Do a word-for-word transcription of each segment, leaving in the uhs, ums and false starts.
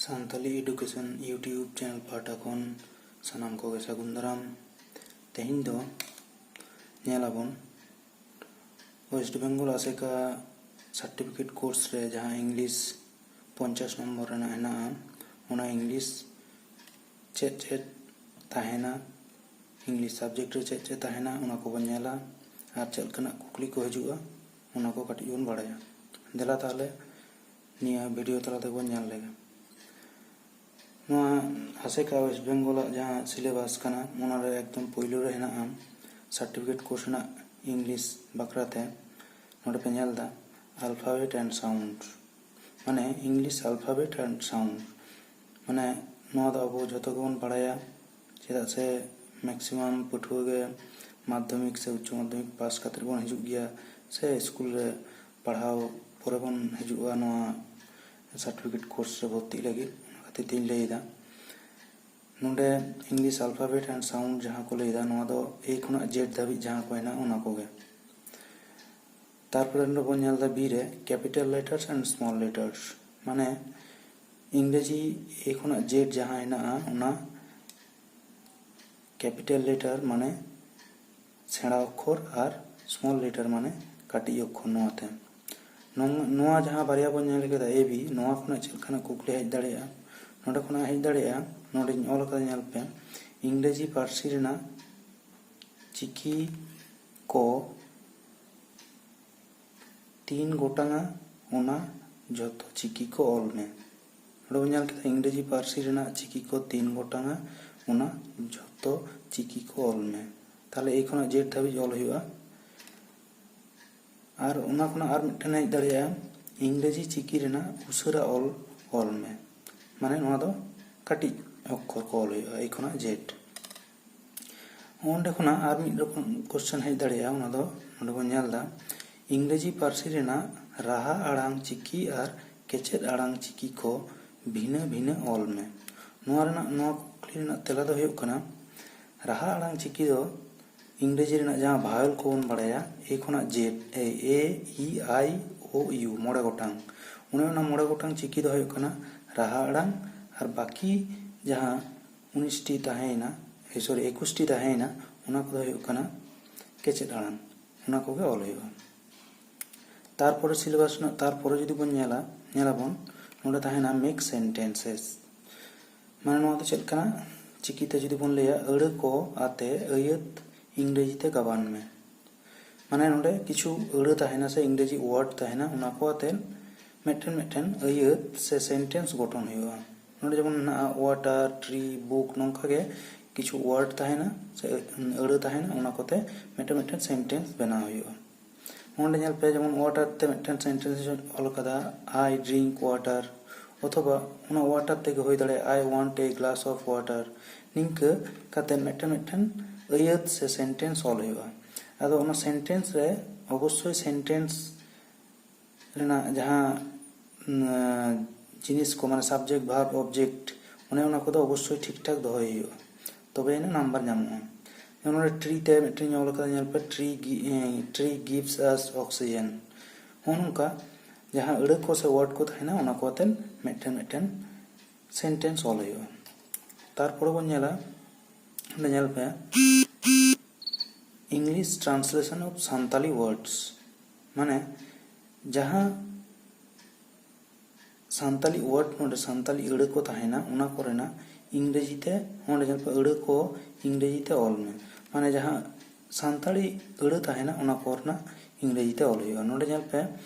Santali Education YouTube channel ᱯᱟᱦᱴᱟ ᱠᱷᱚᱱ ᱥᱟᱱᱟᱢ ᱠᱚᱜᱮ ᱥᱟᱹᱜᱩᱱ ᱫᱟᱨᱟᱢ᱾ ᱛᱮᱦᱮᱧ ᱫᱚ ᱧᱮᱞ ᱟᱵᱚᱱ West Bengal ᱟᱥᱮᱠᱟ certificate course ᱨᱮ ᱡᱟᱦᱟᱸ English ᱯᱚᱧᱪᱟᱥ ᱱᱚᱢᱵᱚᱨ ᱨᱮᱱᱟᱜ ᱦᱮᱱᱟᱜᱼᱟ, ᱚᱱᱟ English ᱪᱮᱫ ᱪᱮᱫ ᱛᱟᱦᱮᱱᱟ, English subject ᱨᱮ ᱪᱮᱫ ᱪᱮᱫ ᱛᱟᱦᱮᱱᱟ, ᱚᱱᱟ ᱠᱚᱵᱚᱱ ᱧᱮᱞᱟ᱾ ᱟᱨ ᱪᱮᱫ ᱞᱮᱠᱟᱱᱟᱜ ᱠᱩᱠᱞᱤ ᱠᱚ ᱦᱤᱡᱩᱜᱼᱟ, ᱚᱱᱟ ᱠᱚ ᱠᱟᱹᱴᱤᱡ ᱵᱚᱱ ᱵᱟᱲᱟᱭᱟ᱾ ᱫᱮᱞᱟ ᱛᱟᱦᱚᱞᱮ ᱱᱤᱭᱟᱹ video ᱛᱟᱞᱟ ᱛᱮᱵᱚᱱ ᱧᱮᱞ ᱞᱮᱜᱮ᱾ ᱱᱚᱣᱟ ᱟᱥᱮᱠᱟ West Bengal ᱟᱜ ᱡᱟᱦᱟᱸ syllabus ᱠᱟᱱᱟ, ᱚᱱᱟᱨᱮ ᱮᱠᱫᱚᱢ ᱯᱳᱭᱞᱳ ᱨᱮ ᱦᱮᱱᱟᱜᱼᱟ certificate course ᱨᱮᱱᱟᱜ English ᱵᱟᱠᱷᱨᱟᱛᱮ᱾ ᱱᱚᱰᱮ ᱯᱮ ᱧᱮᱞ ᱮᱫᱟ alphabet and sound, ᱢᱟᱱᱮ English alphabet and sound᱾ ᱢᱟᱱᱮ ᱱᱚᱣᱟ ᱫᱚ ᱟᱵᱚ ᱡᱷᱚᱛᱚ ᱜᱮᱵᱚᱱ ᱵᱟᱲᱟᱭᱟ, ᱪᱮᱫᱟᱜ ᱥᱮ maximum ᱯᱟᱹᱴᱷᱩᱣᱟᱹ ᱜᱮ ᱢᱟᱫᱽᱫᱷᱚᱢᱤᱠ ᱥᱮ ᱩᱪᱪᱚ ᱢᱟᱫᱽᱫᱷᱚᱢᱤᱠ ᱯᱟᱥ ᱠᱟᱛᱮᱫ ᱵᱚᱱ ᱦᱤᱡᱩᱜ ᱜᱮᱭᱟ, ᱥᱮ ᱥᱠᱩᱞ ᱨᱮ ᱯᱟᱲᱦᱟᱣ ᱯᱚᱨᱮ ᱵᱚᱱ ᱦᱤᱡᱩᱜᱼᱟ ᱱᱚᱣᱟ certificate course ᱨᱮ ᱵᱷᱚᱨᱛᱤᱜ ᱞᱟᱹᱜᱤᱫ᱾ ᱚᱱᱟ ᱠᱷᱟᱹᱛᱤᱨ ᱛᱤᱧ ᱞᱟᱹᱭᱮᱫᱟ᱾ ᱱᱚᱰᱮ English alphabet and sound ᱡᱟᱦᱟᱸ ᱠᱚ ᱞᱟᱹᱭᱫᱟ, ᱱᱚᱣᱟ ᱫᱚ A ᱠᱷᱚᱱᱟᱜ Z ᱫᱷᱟᱹᱵᱤᱡ ᱡᱟᱦᱟᱸ ᱠᱚ ᱦᱮᱱᱟᱜᱼᱟ, ᱚᱱᱟ ᱠᱚᱜᱮ᱾ ᱛᱟᱨᱯᱚᱨᱮ ᱱᱚᱰᱮ ᱵᱚᱱ ᱧᱮᱞ ᱮᱫᱟ B ᱨᱮ capital letters and small letters, ᱢᱟᱱᱮ ᱤᱝᱨᱮᱡᱤ A ᱠᱷᱚᱱᱟᱜ Z ᱡᱟᱦᱟᱸ ᱦᱮᱱᱟᱜᱼᱟ, ᱚᱱᱟ capital letter ᱢᱟᱱᱮ ᱥᱮᱬᱟ ᱚᱠᱠᱷᱚᱨ ᱟᱨ small letter ᱢᱟᱱᱮ ᱠᱟᱹᱴᱤᱡ ᱚᱠᱠᱷᱚᱨ᱾ ᱱᱚᱣᱟᱛᱮ ᱱᱚᱝ- ᱱᱚᱣᱟ ᱡᱟᱦᱟᱸ ᱵᱟᱨᱭᱟ ᱵᱚᱱ ᱧᱮᱞ ᱠᱮᱫᱟ A B, ᱱᱚᱣᱟ ᱠᱷᱚᱱᱟᱜ ᱪᱮᱫ ᱞᱮᱠᱟᱱᱟᱜ ᱠᱩᱠᱞᱤ ᱦᱮᱡ ᱫᱟᱲᱮᱭᱟᱜᱼᱟ? ᱱᱚᱰᱮ ᱠᱷᱚᱱᱟᱜ ᱦᱮᱡ ᱫᱟᱲᱮᱭᱟᱜᱼᱟ, ᱱᱚᱰᱮᱧ ᱚᱞ ᱟᱠᱟᱫᱟ, ᱧᱮᱞ ᱯᱮ, ᱤᱝᱨᱮᱡᱤ ᱯᱟᱹᱨᱥᱤ ᱨᱮᱱᱟᱜ ᱪᱤᱠᱤ ᱠᱚ ᱛᱤᱱ ᱜᱚᱴᱟᱝᱟ, ᱚᱱᱟ ᱡᱷᱚᱛᱚ ᱪᱤᱠᱤ ᱠᱚ ᱚᱞ ᱢᱮ᱾ ᱱᱚᱰᱮ ᱵᱚᱱ ᱧᱮᱞ ᱠᱮᱫᱟ, ᱤᱝᱨᱮᱡᱤ ᱯᱟᱹᱨᱥᱤ ᱨᱮᱱᱟᱜ ᱪᱤᱠᱤ ᱠᱚ ᱛᱤᱱ ᱜᱚᱴᱟᱝᱟ, ᱚᱱᱟ ᱡᱷᱚᱛᱚ ᱪᱤᱠᱤ ᱠᱚ ᱚᱞ ᱢᱮ᱾ ᱛᱟᱦᱞᱮ A ᱠᱷᱚᱱᱟᱜ Z ᱫᱷᱟᱹᱵᱤᱡ ᱚᱞ ᱦᱩᱭᱩᱜᱼᱟ᱾ ᱟᱨ ᱚᱱᱟ ᱠᱷᱚᱱᱟᱜ ᱟᱨ ᱢᱤᱫᱴᱮᱱ ᱦᱮᱡ ᱫᱟᱲᱮᱭᱟᱜᱼᱟ, ᱤᱝᱨᱮᱡᱤ ᱪᱤᱠᱤ ᱨᱮᱱᱟᱜ ᱩᱥᱟᱹᱨᱟ ᱚᱞ ᱚᱞ ᱢᱮ᱾ ᱢᱟᱱᱮ ᱱᱚᱣᱟ ᱫᱚ ᱠᱟᱹᱴᱤᱡ ᱚᱠᱠᱷᱚᱨ ᱠᱚ ᱚᱞ ᱦᱩᱭᱩᱜᱼᱟ, A ᱠᱷᱚᱱᱟᱜ Z᱾ ᱚᱸᱰᱮ ᱠᱷᱚᱱᱟᱜ ᱟᱨ ᱢᱤᱫ ᱨᱚᱠᱚᱢ question ᱦᱮᱡ ᱫᱟᱲᱮᱭᱟᱜᱼᱟ, ᱚᱱᱟ ᱫᱚ ᱱᱚᱰᱮ ᱵᱚᱱ ᱧᱮᱞ ᱮᱫᱟ, ᱤᱝᱨᱮᱡᱤ ᱯᱟᱹᱨᱥᱤ ᱨᱮᱱᱟᱜ ᱨᱟᱦᱟ ᱟᱲᱟᱝ ᱪᱤᱠᱤ ᱟᱨ ᱠᱮᱪᱮᱫ ᱟᱲᱟᱝ ᱪᱤᱠᱤ ᱠᱚ ᱵᱷᱤᱱᱟᱹ ᱵᱷᱤᱱᱟᱹ ᱚᱞ ᱢᱮ᱾ ᱱᱚᱣᱟ ᱨᱮᱱᱟᱜ, ᱱᱚᱣᱟ ᱠᱩᱠᱞᱤ ᱨᱮᱱᱟᱜ ᱛᱮᱞᱟ ᱫᱚ ᱦᱩᱭᱩᱜ ᱠᱟᱱᱟ, ᱨᱟᱦᱟ ᱟᱲᱟᱝ ᱪᱤᱠᱤ ᱫᱚ ᱤᱝᱨᱮᱡᱤ ᱨᱮᱱᱟᱜ ᱡᱟᱦᱟᱸ vowel ᱠᱚᱵᱚᱱ ᱵᱟᱲᱟᱭᱟ, A ᱠᱷᱚᱱᱟᱜ Z, A, A, E, I, O, U, ᱢᱚᱬᱮ ᱜᱚᱴᱟᱝ, ᱚᱱᱮ ᱚᱱᱟ ᱢᱚᱬᱮ ᱜᱚᱴᱟᱝ ᱪᱤᱠᱤ ᱫᱚ ᱦᱩᱭᱩᱜ ᱠᱟᱱᱟ ᱨᱟᱦᱟ ᱟᱲᱟᱝ, ᱟᱨ ᱵᱟᱹᱠᱤ ᱡᱟᱦᱟᱸ ᱩᱱᱤᱥᱴᱤ ᱛᱟᱦᱮᱸᱭᱮᱱᱟ, ᱥᱚᱨᱤ, ᱮᱠᱩᱥᱴᱤ ᱛᱟᱦᱮᱸᱭᱮᱱᱟ, ᱚᱱᱟ ᱠᱚᱫᱚ ᱦᱩᱭᱩᱜ ᱠᱟᱱᱟ ᱠᱮᱪᱮᱫ ᱟᱲᱟᱝ᱾ ᱚᱱᱟ ᱠᱚᱜᱮ ᱚᱞ ᱦᱩᱭᱩᱜᱼᱟ᱾ ᱛᱟᱨᱯᱚᱨᱮ ᱥᱤᱞᱮᱵᱟᱥ ᱨᱮᱱᱟᱜ ᱛᱟᱨᱯᱚᱨᱮ ᱡᱩᱫᱤ ᱵᱚᱱ ᱧᱮᱞᱟ, ᱧᱮᱞᱟᱵᱚᱱ ᱱᱚᱰᱮ ᱛᱟᱦᱮᱱᱟ ᱢᱮᱠ ᱥᱮᱱᱴᱮᱱᱥᱮᱥ᱾ ᱢᱟᱱᱮ ᱱᱚᱣᱟ ᱫᱚ ᱪᱮᱫ ᱠᱟᱱᱟ? ᱪᱤᱠᱤᱛᱮ ᱡᱩᱫᱤ ᱵᱚᱱ ᱞᱟᱹᱭᱟ, ᱟᱹᱲᱟᱹ ᱠᱚ ᱟᱛᱮ ᱟᱹᱭᱟᱹᱛ ᱤᱝᱨᱮᱡᱤ ᱛᱮ ᱜᱟᱵᱟᱱ ᱢᱮ᱾ ᱢᱟᱱᱮ ᱱᱚᱰᱮ ᱠᱤᱪᱷᱩ ᱟᱹᱲᱟᱹ ᱛᱟᱦᱮᱱᱟ ᱥᱮ ᱤᱝᱨᱮᱡᱤ ᱣᱟᱨᱰ ᱛᱟᱦᱮᱱᱟ, ᱚᱱᱟ ᱠᱚ ᱟᱛᱮ ᱢᱤᱫᱴᱮᱱ ᱢᱤᱫᱴᱮᱱ ᱟᱹᱭᱟᱹᱛ ᱥᱮ ᱥᱮᱱᱴᱮᱱᱥ ᱜᱚᱴᱷᱚᱱ ᱦᱩᱭᱩᱜᱼᱟ᱾ ᱱᱚᱰᱮ ᱡᱮᱢᱚᱱ ᱢᱮᱱᱟᱜᱼᱟ ᱣᱟᱴᱟᱨ, ᱴᱨᱤ, ᱵᱩᱠ, ᱱᱚᱝᱠᱟ ᱜᱮ ᱠᱤᱪᱷᱩ ᱣᱟᱨᱰ ᱛᱟᱦᱮᱱᱟ ᱥᱮ ᱟᱹᱲᱟᱹ ᱛᱟᱦᱮᱱᱟ, ᱚᱱᱟ ᱠᱚᱛᱮ ᱢᱤᱫᱴᱮᱱ ᱢᱤᱫᱴᱮᱱ ᱥᱮᱱᱴᱮᱱᱥ ᱵᱮᱱᱟᱣ ᱦᱩᱭᱩᱜᱼᱟ᱾ ᱚᱸᱰᱮ ᱧᱮᱞ ᱯᱮ, ᱡᱮᱢᱚᱱ ᱣᱟᱴᱟᱨ ᱛᱮ ᱢᱤᱫᱴᱮᱱ ᱥᱮᱱᱴᱮᱱᱥ ᱚᱞ ᱠᱟᱫᱟ, "I drink water", ᱚᱛᱷᱚᱵᱟ ᱚᱱᱟ ᱣᱟᱴᱟᱨ ᱛᱮᱜᱮ ᱦᱩᱭ ᱫᱟᱲᱮᱭᱟᱜᱼᱟ, "I want a glass of water", ᱱᱤᱝᱠᱟᱹ ᱠᱟᱛᱮ ᱢᱤᱫᱴᱮᱱ ᱢᱤᱫᱴᱮᱱ ᱟᱹᱭᱟᱹᱛ ᱥᱮ ᱥᱮᱱᱴᱮᱱᱥ ᱚᱞ ᱦᱩᱭᱩᱜᱼᱟ᱾ ᱟᱫᱚ ᱚᱱᱟ ᱥᱮᱱᱴᱮᱱᱥ ᱨᱮ ᱚᱵᱚᱥᱥᱳᱭ ᱥᱮᱱᱴᱮᱱᱥ ᱨᱮᱱᱟᱜ ᱡᱟᱦᱟᱸ, ᱩᱸ, ᱡᱤᱱᱤᱥ ᱠᱚ, ᱢᱟᱱᱮ ᱥᱟᱵᱡᱮᱠᱴ, ᱵᱷᱟᱨᱵ, ᱚᱵᱡᱮᱠᱴ, ᱚᱱᱮ ᱚᱱᱟ ᱠᱚᱫᱚ ᱚᱵᱚᱥᱥᱳᱭ ᱴᱷᱤᱠ ᱴᱷᱟᱠ ᱫᱚᱦᱚᱭ ᱦᱩᱭᱩᱜᱼᱟ, ᱛᱚᱵᱮ ᱟᱹᱱᱤᱡ ᱱᱟᱢᱵᱟᱨ ᱧᱟᱢᱚᱜᱼᱟ᱾ ᱡᱮᱢᱚᱱ ᱱᱚᱰᱮ ᱴᱨᱤ ᱛᱮ ᱢᱤᱫᱴᱮᱱ ᱚᱞ ᱠᱟᱫᱟ, ᱧᱮᱞ ᱯᱮ, "Tree gi-, eh, tree gives us oxygen", ᱱᱚᱜᱼᱚ ᱱᱚᱝᱠᱟ ᱡᱟᱦᱟᱸ ᱟᱹᱲᱟᱹ ᱠᱚ ᱥᱮ ᱣᱟᱨᱰ ᱠᱚ ᱛᱟᱦᱮᱱᱟ, ᱚᱱᱟ ᱠᱚ ᱟᱛᱮᱫ ᱢᱤᱫᱴᱮᱱ ᱢᱤᱫᱴᱮᱱ ᱥᱮᱱᱴᱮᱱᱥ ᱚᱞ ᱦᱩᱭᱩᱜᱼᱟ᱾ ᱛᱟᱨᱯᱚᱨᱮ ᱵᱚᱱ ᱧᱮᱞᱟ, ᱚᱸᱰᱮ ᱧᱮᱞ ᱯᱮ, English translation of Santali words, ᱢᱟᱱᱮ ᱡᱟᱦᱟᱸ ᱥᱟᱱᱛᱟᱞᱤ ᱣᱟᱨᱰ, ᱱᱚᱰᱮ ᱥᱟᱱᱛᱟᱞᱤ ᱟᱹᱲᱟᱹ ᱠᱚ ᱛᱟᱦᱮᱱᱟ, ᱚᱱᱟ ᱠᱚᱨᱮᱱᱟᱜ ᱤᱝᱨᱮᱡᱤ ᱛᱮ, ᱚᱸᱰᱮ ᱧᱮᱞ ᱯᱮ, ᱟᱹᱲᱟᱹ ᱠᱚ ᱤᱝᱨᱮᱡᱤ ᱛᱮ ᱚᱞ ᱢᱮ᱾ ᱢᱟᱱᱮ ᱡᱟᱦᱟᱸ ᱥᱟᱱᱛᱟᱲᱤ ᱟᱹᱲᱟᱹ ᱛᱟᱦᱮᱱᱟ, ᱚᱱᱟ ᱠᱚᱨᱮᱱᱟᱜ ᱤᱝᱨᱮᱡᱤ ᱛᱮ ᱚᱞ ᱦᱩᱭᱩᱜᱼᱟ᱾ ᱱᱚᱰᱮ ᱧᱮᱞ ᱯᱮ,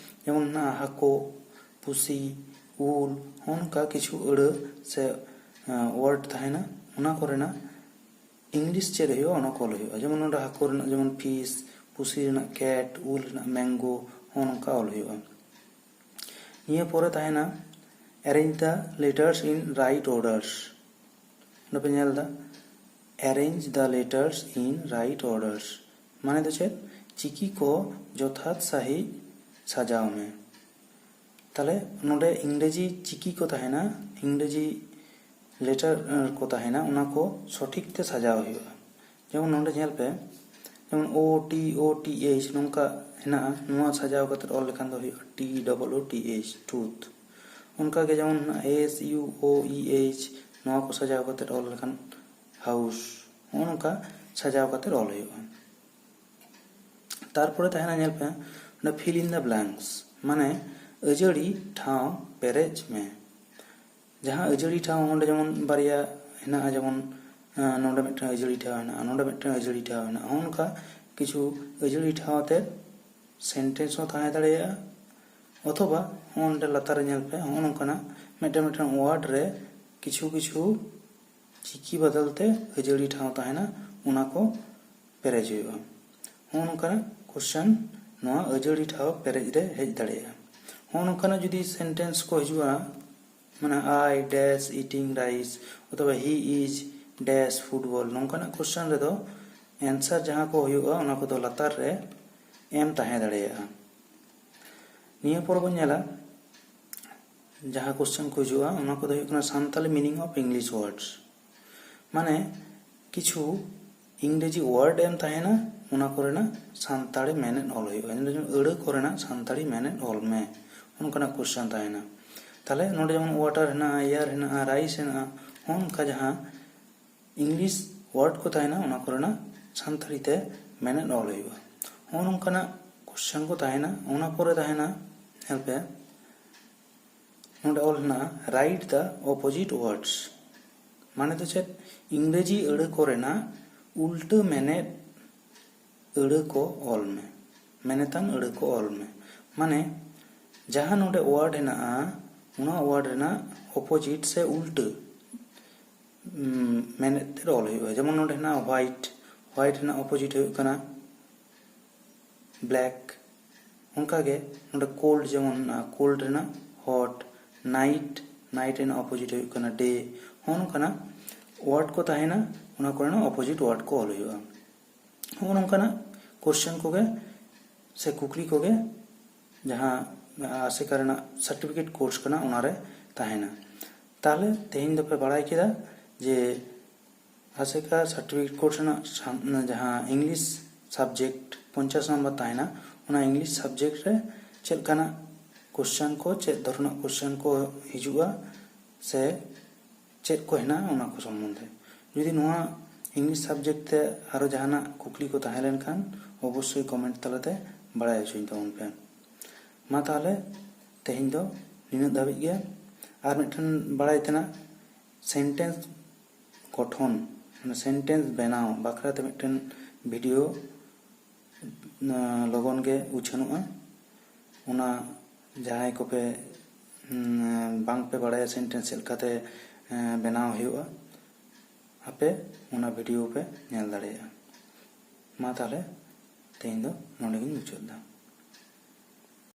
ᱡᱮᱢᱚᱱ ᱦᱮᱱᱟᱜᱼᱟ ᱦᱟᱹᱠᱩ, ᱯᱩᱥᱤ, ᱩᱞ, ᱦᱚᱸᱜᱼᱚ ᱱᱚᱝᱠᱟ ᱠᱤᱪᱷᱩ ᱟᱹᱲᱟᱹ ᱥᱮ, ᱮᱸ, ᱣᱟᱨᱰ ᱛᱟᱦᱮᱱᱟ, ᱚᱱᱟ ᱠᱚᱨᱮᱱᱟᱜ ᱤᱝᱞᱤᱥ ᱪᱮᱫ ᱦᱩᱭᱩᱜᱼᱟ, ᱚᱱᱟ ᱠᱚ ᱚᱞ ᱦᱩᱭᱩᱜᱼᱟ᱾ ᱡᱮᱢᱚᱱ ᱱᱚᱰᱮ ᱦᱟᱹᱠᱩ ᱨᱮᱱᱟᱜ ᱡᱮᱢᱚᱱ ᱯᱷᱤᱥ, ᱯᱩᱥᱤ ᱨᱮᱱᱟᱜ ᱠᱮᱴ, ᱩᱞ ᱨᱮᱱᱟᱜ ᱢᱮᱝᱜᱳ, ᱦᱚᱸᱜᱼᱚ ᱱᱚᱝᱠᱟ ᱚᱞ ᱦᱩᱭᱩᱜᱼᱟ᱾ ᱱᱤᱭᱟᱹ ᱯᱚᱨᱮ ᱛᱟᱦᱮᱱᱟ arrange the letters in right orders᱾ ᱱᱚᱰᱮ ᱯᱮ ᱧᱮᱞ ᱮᱫᱟ, arrange the letters in right orders, ᱢᱟᱱᱮ ᱫᱚ ᱪᱮᱫ? ᱪᱤᱠᱤ ᱠᱚ ᱡᱚᱛᱷᱟᱛ ᱥᱟᱺᱦᱤᱡ ᱥᱟᱡᱟᱣ ᱢᱮ᱾ ᱛᱟᱦᱞᱮ ᱱᱚᱰᱮ ᱤᱝᱨᱮᱡᱤ ᱪᱤᱠᱤ ᱠᱚ ᱛᱟᱦᱮᱱᱟ, ᱤᱝᱨᱮᱡᱤ ᱞᱮᱴᱟᱨ ᱠᱚ ᱛᱟᱦᱮᱱᱟ, ᱚᱱᱟ ᱠᱚ ᱥᱚᱴᱷᱤᱠ ᱛᱮ ᱥᱟᱡᱟᱣ ᱦᱩᱭᱩᱜᱼᱟ᱾ ᱡᱮᱢᱚᱱ ᱱᱚᱰᱮ ᱧᱮᱞ ᱯᱮ, ᱡᱮᱢᱚᱱ O T O T H ᱱᱚᱝᱠᱟ ᱦᱮᱱᱟᱜᱼᱟ, ᱱᱚᱣᱟ ᱥᱟᱡᱟᱣ ᱠᱟᱛᱮ ᱚᱞ ᱞᱮᱠᱷᱟᱱ ᱫᱚ ᱦᱩᱭᱩᱜᱼᱟ T double O T H, tooth. ᱚᱱᱠᱟᱜᱮ ᱡᱮᱢᱚᱱ ᱦᱮᱱᱟᱜᱼᱟ S U O E H, ᱱᱚᱣᱟ ᱠᱚ ᱥᱟᱡᱟᱣ ᱠᱟᱛᱮ ᱚᱞ ᱞᱮᱠᱷᱟᱱ house, ᱱᱚᱜᱼᱚ ᱱᱚᱝᱠᱟ ᱥᱟᱡᱟᱣ ᱠᱟᱛᱮ ᱚᱞ ᱦᱩᱭᱩᱜᱼᱟ᱾ ᱛᱟᱨᱯᱚᱨᱮ ᱛᱟᱦᱮᱱᱟ, ᱧᱮᱞ ᱯᱮ ᱚᱸᱰᱮ fill in the blanks, ᱢᱟᱱᱮ ᱟᱹᱡᱟᱹᱲᱤ ᱴᱷᱟᱶ ᱯᱮᱨᱮᱡ ᱢᱮ᱾ ᱡᱟᱦᱟᱸ ᱟᱹᱡᱟᱹᱲᱤ ᱴᱷᱟᱶ ᱚᱸᱰᱮ ᱡᱮᱢᱚᱱ ᱵᱟᱨᱭᱟ ᱦᱮᱱᱟᱜᱼᱟ, ᱡᱮᱢᱚᱱ ᱱᱚᱰᱮ ᱢᱤᱫᱴᱟᱝ ᱟᱹᱡᱟᱹᱲᱤ ᱴᱷᱟᱶ ᱦᱮᱱᱟᱜᱼᱟ, ᱱᱚᱰᱮ ᱢᱤᱫᱴᱟᱝ ᱟᱹᱡᱟᱹᱲᱤ ᱴᱷᱟᱶ ᱦᱮᱱᱟᱜᱼᱟ, ᱱᱚᱜᱼᱚ ᱱᱚᱝᱠᱟ ᱠᱤᱪᱷᱩ ᱟᱹᱡᱟᱹᱲᱤ ᱴᱷᱟᱶ ᱟᱛᱮ sentence ᱦᱚᱸ ᱛᱟᱦᱮᱸ ᱫᱟᱲᱮᱭᱟᱜᱼᱟ᱾ ᱚᱛᱷᱚᱵᱟ ᱱᱚᱜᱼᱚ ᱱᱚᱰᱮ ᱞᱟᱛᱟᱨ ᱨᱮ ᱧᱮᱞ ᱯᱮ, ᱱᱚᱜᱼᱚ ᱱᱚᱝᱠᱟᱱᱟᱜ ᱢᱤᱫᱴᱟᱝ ᱢᱤᱫᱴᱟᱝ word ᱨᱮ ᱠᱤᱪᱷᱩ ᱠᱤᱪᱷᱩ ᱪᱤᱠᱤ ᱵᱚᱫᱚᱞ ᱛᱮ ᱟᱹᱡᱟᱹᱲᱤ ᱴᱷᱟᱶ ᱛᱟᱦᱮᱱᱟ, ᱚᱱᱟ ᱠᱚ ᱯᱮᱨᱮᱡ ᱦᱩᱭᱩᱜᱼᱟ᱾ ᱱᱚᱜᱼᱚ ᱱᱚᱝᱠᱟᱱᱟᱜ question ᱱᱚᱣᱟ ᱟᱹᱡᱟᱹᱲᱤ ᱴᱷᱟᱶ ᱯᱮᱨᱮᱡ ᱨᱮ ᱦᱮᱡ ᱫᱟᱲᱮᱭᱟᱜᱼᱟ᱾ ᱱᱚᱜᱼᱚ ᱱᱚᱝᱠᱟᱱᱟᱜ ᱡᱩᱫᱤ sentence ᱠᱚ ᱦᱤᱡᱩᱜᱼᱟ, ᱢᱟᱱᱮ I dash eating rice ᱚᱛᱷᱚᱵᱟ he is dash football, ᱱᱚᱝᱠᱟᱱᱟᱜ question ᱨᱮᱫᱚ answer ᱡᱟᱦᱟᱸ ᱠᱚ ᱦᱩᱭᱩᱜᱼᱟ, ᱚᱱᱟ ᱠᱚᱫᱚ ᱞᱟᱛᱟᱨ ᱨᱮ ᱮᱢ ᱛᱟᱦᱮᱸ ᱫᱟᱲᱮᱭᱟᱜᱼᱟ᱾ ᱱᱤᱭᱟᱹ ᱯᱚᱨ ᱵᱚᱱ ᱧᱮᱞᱟ ᱡᱟᱦᱟᱸ question ᱠᱚ ᱦᱤᱡᱩᱜᱼᱟ, ᱚᱱᱟ ᱠᱚᱫᱚ ᱦᱩᱭᱩᱜ ᱠᱟᱱᱟ Santali meaning of English words, ᱢᱟᱱᱮ ᱠᱤᱪᱷᱩ ᱤᱝᱨᱮᱡᱤ word ᱮᱢ ᱛᱟᱦᱮᱱᱟ, ᱚᱱᱟ ᱠᱚᱨᱮᱱᱟᱜ ᱥᱟᱱᱛᱟᱲᱤ ᱢᱮᱱᱮᱫ ᱚᱞ ᱦᱩᱭᱩᱜᱼᱟ᱾ ᱡᱮᱢᱚᱱ ᱟᱹᱲᱟᱹ ᱠᱚᱨᱮᱱᱟᱜ ᱥᱟᱱᱛᱟᱲᱤ ᱢᱮᱱᱮᱫ ᱚᱞ ᱢᱮ, ᱚᱱᱠᱟᱱᱟᱜ question ᱛᱟᱦᱮᱱᱟ᱾ ᱛᱟᱦᱚᱞᱮ ᱱᱚᱰᱮ ᱡᱮᱢᱚᱱ water ᱦᱮᱱᱟᱜᱼᱟ, air ᱦᱮᱱᱟᱜᱼᱟ, rice ᱦᱮᱱᱟᱜᱼᱟ, ᱦᱚᱸ ᱚᱱᱠᱟ ᱡᱟᱦᱟᱸ English word ᱠᱚ ᱛᱟᱦᱮᱱᱟ, ᱚᱱᱟ ᱠᱚᱨᱮᱱᱟᱜ ᱥᱟᱱᱛᱟᱲᱤ ᱛᱮ ᱢᱮᱱᱮᱫ ᱚᱞ ᱦᱩᱭᱩᱜᱼᱟ᱾ ᱱᱚᱜᱼᱚ ᱱᱚᱝᱠᱟᱱᱟᱜ question ᱠᱚ ᱛᱟᱦᱮᱱᱟ᱾ ᱚᱱᱟ ᱯᱚᱨᱮ ᱛᱟᱦᱮᱱᱟ, ᱧᱮᱞ ᱯᱮ, ᱱᱚᱰᱮ ᱚᱞ ᱦᱮᱱᱟᱜᱼᱟ write the opposite words, ᱢᱟᱱᱮ ᱫᱚ ᱪᱮᱫ? ᱤᱝᱨᱮᱡᱤ ᱟᱹᱲᱟᱹ ᱠᱚᱨᱮᱱᱟᱜ ᱩᱞᱴᱟᱹ ᱢᱮᱱᱮᱫ ᱟᱹᱲᱟᱹ ᱠᱚ ᱚᱞ ᱢᱮ, ᱢᱮᱱᱮᱛᱟᱱ ᱟᱹᱲᱟᱹ ᱠᱚ ᱚᱞ ᱢᱮ᱾ ᱢᱟᱱᱮ ᱡᱟᱦᱟᱸ ᱱᱚᱰᱮ word ᱦᱮᱱᱟᱜᱼᱟ, ᱚᱱᱟ word ᱨᱮᱱᱟᱜ opposite ᱥᱮ ᱩᱞᱴᱟᱹ, ᱩᱢ, ᱢᱮᱱᱮᱫ ᱛᱮᱫ ᱚᱞ ᱦᱩᱭᱩᱜᱼᱟ᱾ ᱡᱮᱢᱚᱱ ᱱᱚᱰᱮ ᱦᱮᱱᱟᱜᱼᱟ white, white ᱨᱮᱱᱟᱜ opposite ᱦᱩᱭᱩᱜ ᱠᱟᱱᱟ black᱾ ᱚᱱᱠᱟᱜᱮ ᱱᱚᱰᱮ cold ᱡᱮᱢᱚᱱ ᱦᱮᱱᱟᱜᱼᱟ, cold ᱨᱮᱱᱟᱜ hot, night, night ᱨᱮᱱᱟᱜ opposite ᱦᱩᱭᱩᱜ ᱠᱟᱱᱟ day᱾ ᱦᱚᱸᱜᱼᱚ ᱱᱚᱝᱠᱟᱱᱟᱜ word ᱠᱚ ᱛᱟᱦᱮᱱᱟ, ᱚᱱᱟ ᱠᱚᱨᱮᱱᱟᱜ opposite word ᱠᱚ ᱚᱞ ᱦᱩᱭᱩᱜᱼᱟ᱾ ᱦᱚᱸᱜᱼᱚ ᱱᱚᱝᱠᱟᱱᱟᱜ question ᱠᱚᱜᱮ ᱥᱮ ᱠᱩᱠᱞᱤ ᱠᱚᱜᱮ ᱡᱟᱦᱟᱸ ᱟᱥᱮᱠᱟ ᱨᱮᱱᱟᱜ certificate course ᱠᱟᱱᱟ, ᱚᱱᱟᱨᱮ ᱛᱟᱦᱮᱱᱟ᱾ ᱛᱟᱦᱚᱞᱮ ᱛᱮᱦᱮᱧ ᱫᱚᱯᱮ ᱵᱟᱲᱟᱭ ᱠᱮᱫᱟ ᱡᱮ ᱟᱥᱮᱠᱟ certificate course ᱨᱮᱱᱟᱜ ᱥᱟᱢ-, ᱡᱟᱦᱟᱸ English subject ᱯᱚᱧᱪᱟᱥ ᱱᱟᱢᱵᱟᱨ ᱛᱟᱦᱮᱱᱟ, ᱚᱱᱟ English subject ᱨᱮ ᱪᱮᱫ ᱞᱮᱠᱟᱱᱟᱜ ᱠᱚᱥᱪᱟᱱ ᱠᱚ, ᱪᱮᱫ ᱫᱷᱚᱨᱚᱱᱟᱜ ᱠᱚᱥᱪᱟᱱ ᱠᱚ ᱦᱤᱡᱩᱜᱼᱟ ᱥᱮ ᱪᱮᱫ ᱠᱚ ᱦᱮᱱᱟᱜᱼᱟ, ᱚᱱᱟ ᱠᱚ ᱥᱚᱢᱵᱚᱱᱫᱷᱮ᱾ ᱡᱩᱫᱤ ᱱᱚᱣᱟ ᱤᱝᱞᱤᱥ ᱥᱟᱵᱡᱮᱠᱴ ᱛᱮ ᱟᱨᱚ ᱡᱟᱦᱟᱱᱟᱜ ᱠᱩᱠᱞᱤ ᱠᱚ ᱛᱟᱦᱮᱸ ᱞᱮᱱᱠᱷᱟᱱ ᱚᱵᱚᱥᱥᱳᱭ ᱠᱚᱢᱮᱱᱴ ᱛᱟᱞᱟᱛᱮ ᱵᱟᱲᱟᱭ ᱦᱚᱪᱚᱧ ᱛᱟᱵᱚᱱ ᱯᱮ᱾ ᱢᱟ ᱛᱟᱦᱚᱞᱮ ᱛᱮᱦᱮᱧ ᱫᱚ ᱱᱤᱱᱟᱹᱜ ᱫᱷᱟᱹᱵᱤᱡ ᱜᱮ᱾ ᱟᱨ ᱢᱤᱫᱴᱮᱱ ᱵᱟᱲᱟᱭ ᱛᱮᱱᱟᱜ, ᱥᱮᱱᱴᱮᱱᱥ ᱜᱚᱴᱷᱚᱱ, ᱢᱟᱱᱮ ᱥᱮᱱᱴᱮᱱᱥ ᱵᱮᱱᱟᱣ ᱵᱟᱠᱷᱨᱟ ᱛᱮ ᱢᱤᱫᱴᱮᱱ ᱵᱷᱤᱰᱤᱭᱳ ᱞᱚᱜᱚᱱ ᱜᱮ ᱩᱪᱷᱟᱹᱱᱚᱜᱼᱟ᱾ ᱚᱱᱟ ᱡᱟᱦᱟᱸᱭ ᱠᱚᱯᱮ ᱵᱟᱝᱯᱮ ᱵᱟᱲᱟᱭᱟ ᱥᱮᱱᱴᱮᱱᱥ ᱪᱮᱫ ᱞᱮᱠᱟᱛᱮ ᱵᱮᱱᱟᱣ ᱦᱩᱭᱩᱜᱼᱟ, ᱟᱯᱮ ᱚᱱᱟ ᱵᱷᱤᱰᱤᱭᱳ ᱯᱮ ᱧᱮᱞ ᱫᱟᱲᱮᱭᱟᱜᱼᱟ᱾ ᱢᱟ ᱛᱟᱦᱚᱞᱮ ᱛᱮᱦᱮᱧ ᱫᱚ ᱱᱚᱰᱮ ᱜᱤᱧ ᱢᱩᱪᱟᱹᱫ ᱮᱫᱟ᱾